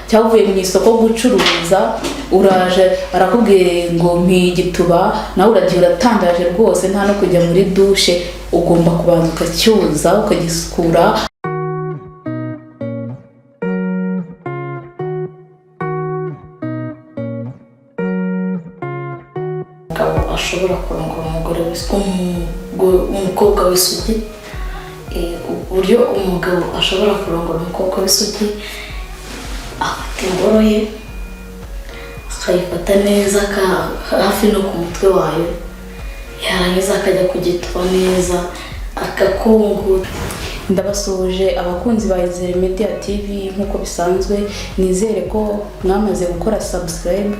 Cyangwa uvuye mu isoko gucuruza, uraje arakubwiye ngo igituba, nawe uragiye uratangaje rwose, nta no kujya muri douche. Ugomba kubanza ukacyoza, ukagisukura. Umugabo ashobora kurongora umugore umukobwa w'isugi. Uburyo umugabo ashobora kurongora umukobwa w'isugi: afata imboro ye akayifata neza hafi no ku mutwe wayo, yarangiza akajya kugituba neza, akakungura. Ndabasuhuje abakunzi ba Izere Media TV. Nk'uko bisanzwe, nizere ko mwamaze gukora subscribe,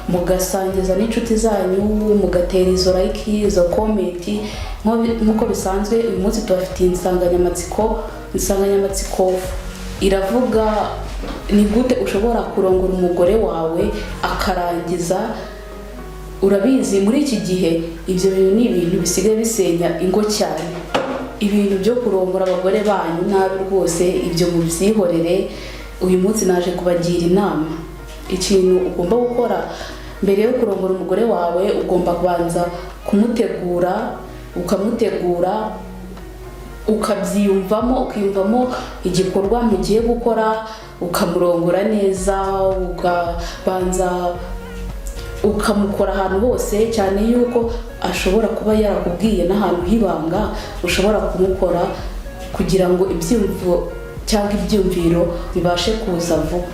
mugasangiza n'inshuti zanyu, mugatera izo like, izo comment. Nk'uko bisanzwe, uyu munsi tubafitiye insanganyamatsiko. Iravuga: ni gute ushobora kurongora umugore wawe akarangiza? Urabizi, muri iki gihe ibyo bintu ni ibintu bisigaye bisenya ingo cyane. Ibintu byo kurongora abagore banyu nabi rwose, ibyo mubyihorere. Uyu munsi naje kubagira inama. Ikintu ugomba gukora mbere yo kurongora umugore wawe, ugomba kubanza kumutegura, ukamutegura, ukabyiyumvamo, ukiyumvamo igikorwa mugiye gukora, ukamurongora neza, ukabanza ukamukora ahantu hose, cyane yuko ashobora kuba yarakubwiye n'ahantu h'ibanga ushobora kumukora, kugira ngo ibyiyumvo cyangwa ibyumviro bibashe kuza vuba.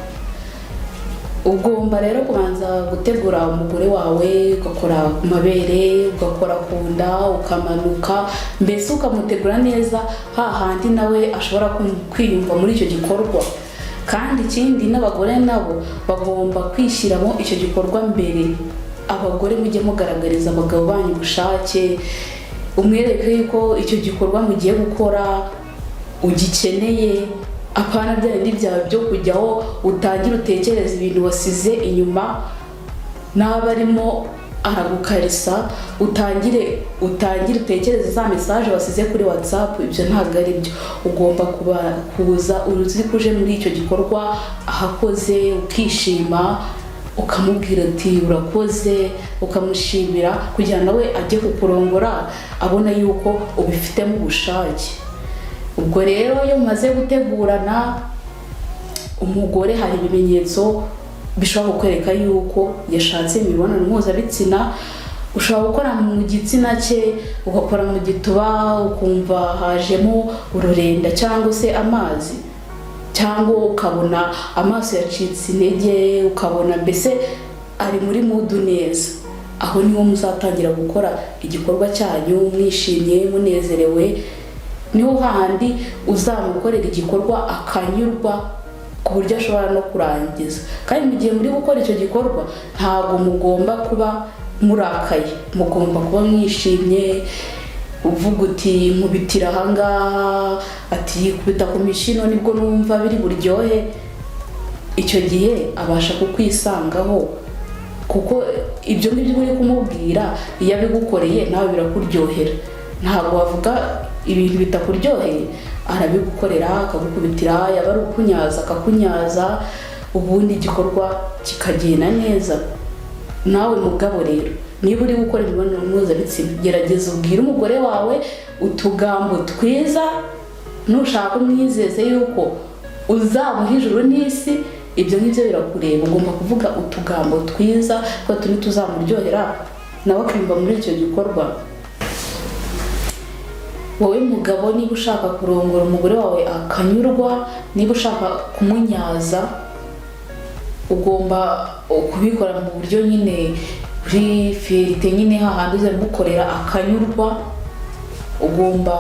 Ugomba rero kubanza gutegura umugore wawe, ugakora ku mabere, ugakora ku nda, ukamanuka, mbese ukamutegura neza hahandi nawe ashobora kwiyumva muri icyo gikorwa. Kandi ikindi, n'abagore nabo bagomba kwishyiramo icyo gikorwa mbere. Abagore, mujye mugaragariza abagabo banyu ubushake, umwereke yuko icyo gikorwa mugiye gukora ugikeneye, apana bya bindi byawe byo kujyaho utangire utekereza ibintu wasize inyuma. N'aba arimo aragukarisa, utangire utekereze za message wasize kuri WhatsApp. Ibyo ntabwo ari byo. Ugomba kuba kuza uzi ko uje muri icyo gikorwa ahakoze, ukishima, ukamubwira ati "Urakoze", ukamushimira, kugira nawe ajye kukurongora abona yuko ubifitemo ubushake. Ubwo rero iyo mumaze gutegurana, umugore hari ibimenyetso bishobora kukwereka yuko yashatse imibonano mpuzabitsina. Ushobora gukora mu gitsina cye, ugakora mu gituba, ukumva hajemo ururenda cyangwa se amazi, cyangwa ukabona amaso yacitse intege, ukabona mbese ari muri mood neza. Aho niho muzatangira gukora igikorwa cyanyu mwishimye, munezerewe. Niho hahandi uzamukorera igikorwa akanyurwa, ku buryo ashobora no kurangiza. Kandi mu gihe muri gukora icyo gikorwa, ntabwo mugomba kuba murakaye, mugomba kuba mwishimye. Uvuga uti "Nkubitira ahangaha", ati "Kubita ku mishino, nibwo numva biri buryohe". Icyo gihe abasha kukwisangaho, kuko ibyo ngibyo uri kumubwira, iyo abigukoreye nawe birakuryohera. Ntabwo wavuga ibintu bitakuryoheye. Arabigukorera, akagukubitira, yaba ari ukunyaza akakunyaza, ubundi igikorwa kikagenda neza. Nawe mugabo rero, niba uri gukora imibonano mpuzabitsina, gerageza ubwire umugore wawe utugambo twiza. Nushaka umwizeze yuko uzamuha ijuru n'isi. Ibyo ngibyo birakureba. Ugomba kuvuga utugambo twiza, kuko tuni tuzamuryohera, nawe akiyumva muri icyo gikorwa. Wowe mugabo, niba ushaka kurongora umugore wawe akanyurwa, niba ushaka kumunyaza, ugomba kubikora mu buryo nyine buri fierté, nyine hahandi uzamukorera akanyurwa. Ugomba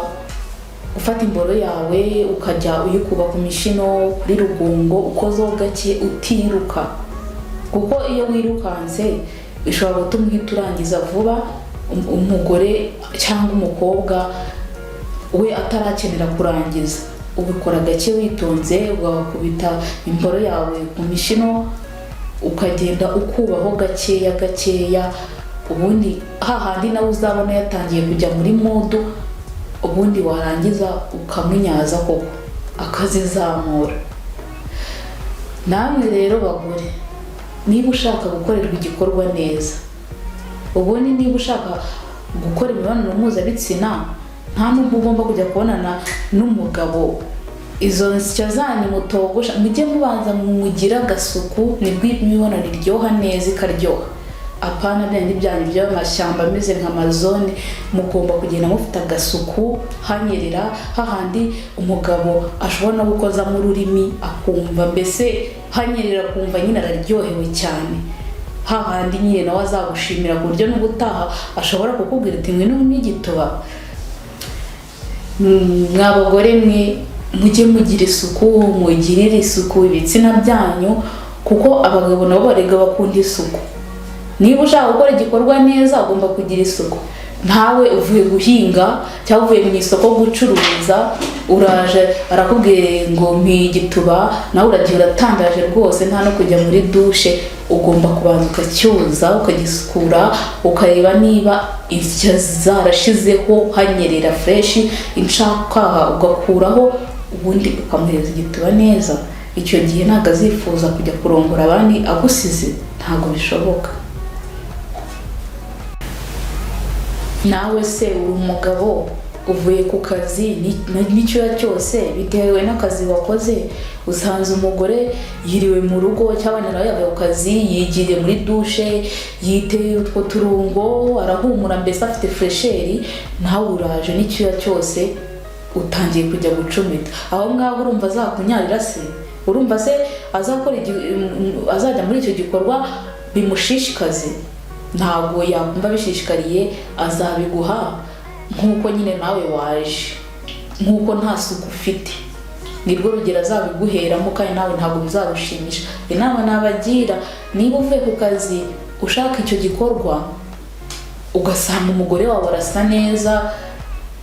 gufata imboro yawe, ukajya uyikuba ku mishino, kuri rugongo, ukozeho gake, utiruka, kuko iyo wirukanse bishobora gutuma uhita urangiza vuba, umugore cyangwa umukobwa we atarakenera kurangiza. Ubikora gake witonze, ugakubita imboro yawe ku mishino, ukagenda ukubaho gakeya gakeya, ubundi hahandi nawe uzabona yatangiye kujya muri mood, ubundi warangiza ukamunyaza koko akazizamura. Namwe rero bagore, niba ushaka gukorerwa igikorwa neza, ubundi niba ushaka gukora imibonano mpuzabitsina, nta nubwo ugomba kujya kubonana n'umugabo izo nsya zanyu mutogosha. Mujye mubanza mugire agasuku, nibwo imibonano iryoha neza, ikaryoha, apana bya bindi byanyu by'amashyamba ameze nka Amazone. Mugomba kugenda mufite agasuku, hanyerera, hahandi umugabo ashobora no gukozamo ururimi akumva mbese hanyerera, akumva nyine araryohewe cyane, hahandi nyine nawe azagushimira ku buryo n'ubutaha ashobora kukubwira ati: "Ngwino umpe igituba." Mwa bagore mwe, mujye mugira isuku, mugirire isuku ibitsina byanyu, kuko abagabo nabo barega bakunda isuku. Niba ushaka gukora igikorwa neza, ugomba kugira isuku. Ntawe uvuye guhinga cyangwa uvuye mu isoko gucuruza, uraje arakubwiye ngo mpa igituba, nawe uragiye uratangaje rwose, nta no kujya muri dushe. Ugomba kubanza ukacyoza, ukagisukura, ukareba niba insya zarashizeho, hanyerera fresh, inshakaha ugakuraho, ubundi ukamuhereza igituba neza. Icyo gihe ntabwo azifuza kujya kurongora abandi agusize, ntabwo bishoboka. Nawe se uri umugabo, uvuye ku kazi n'icyuya cyose bitewe n'akazi wakoze, usanze umugore yiriwe mu rugo cyangwa nawe yavuye ku kazi, yigiriye muri dushe, yiteye utwo turungo, arahumura, mbese afite fraîcheur. Nawe uraje n'icyuya cyose, utangiye kujya gucumita aho ngaho. Urumva azakunyarira se? Urumva se azakora azajya muri icyo gikorwa bimushishikaze? Ntabwo yakumva abishishikariye. Azabiguha nk'uko nyine nawe waje, nk'uko nta suku ufite, nirwo rugero azabiguheramo, kandi nawe ntabwo bizagushimisha. Inama nabagira, niba uvuye ku kazi ushaka icyo gikorwa, ugasanga umugore wawe arasa neza,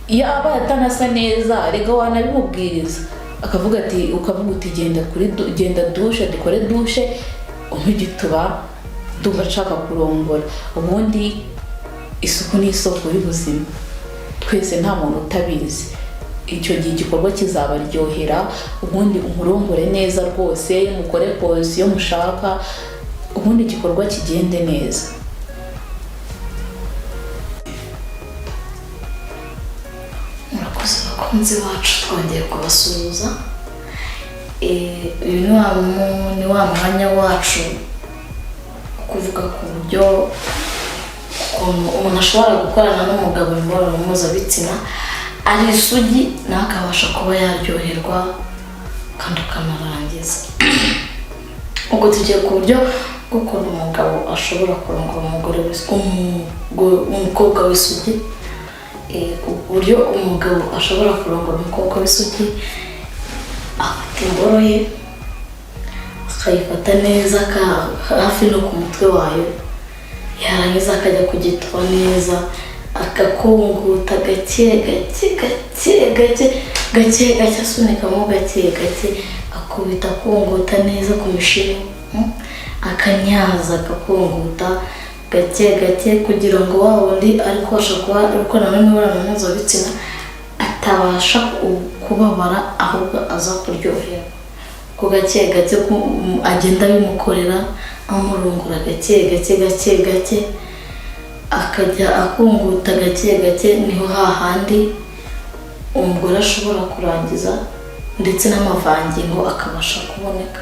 yaba atanasa neza rega wanabimubwiriza akavuga ati, ukavuga uti: "Genda kuri genda dushe, dukore dushe, umpe igituba, ndumva nshaka kurongora." Ubundi isuku ni isoko y'ubuzima, twese nta muntu utabizi. Icyo gihe igikorwa kizabaryohera, ubundi umurongore neza rwose, mukore position mushaka, ubundi igikorwa kigende neza. Murakoze bakunzi bacu, twongeye kubasuhuza. Uyu ni wa mwanya wacu wo kuvuga ku buryo ukuntu umuntu ashobora gukorana n'umugabo imibonano mpuzabitsina ari isugi, nawe akabasha kuba yaryoherwa kandi akanarangiza. Ubwo tugiye ku buryo bw'ukuntu umugabo ashobora kurongora umugore umukobwa w'isugi. Uburyo umugabo ashobora kurongora umukobwa w'isugi: afata imboro ye akayifata neza hafi no ku mutwe wayo, yarangiza akajya kugituba neza, akakunguta gake gake gake gake gake gake, asunikamo gake gake, akubita akunguta neza ku mishino, akanyaza, akakunguta gake gake, kugira ngo wa wundi ari kubasha kuba ari gukorana n'imibonano mpuzabitsina atabasha kubabara, ahubwo aza kuryoherwa. Ku gake gake agenda abimukorera, amurongora gake gake gake gake, akajya akunguta gake gake, niho hahandi umugore ashobora kurangiza, ndetse n'amavangingo akabasha kuboneka.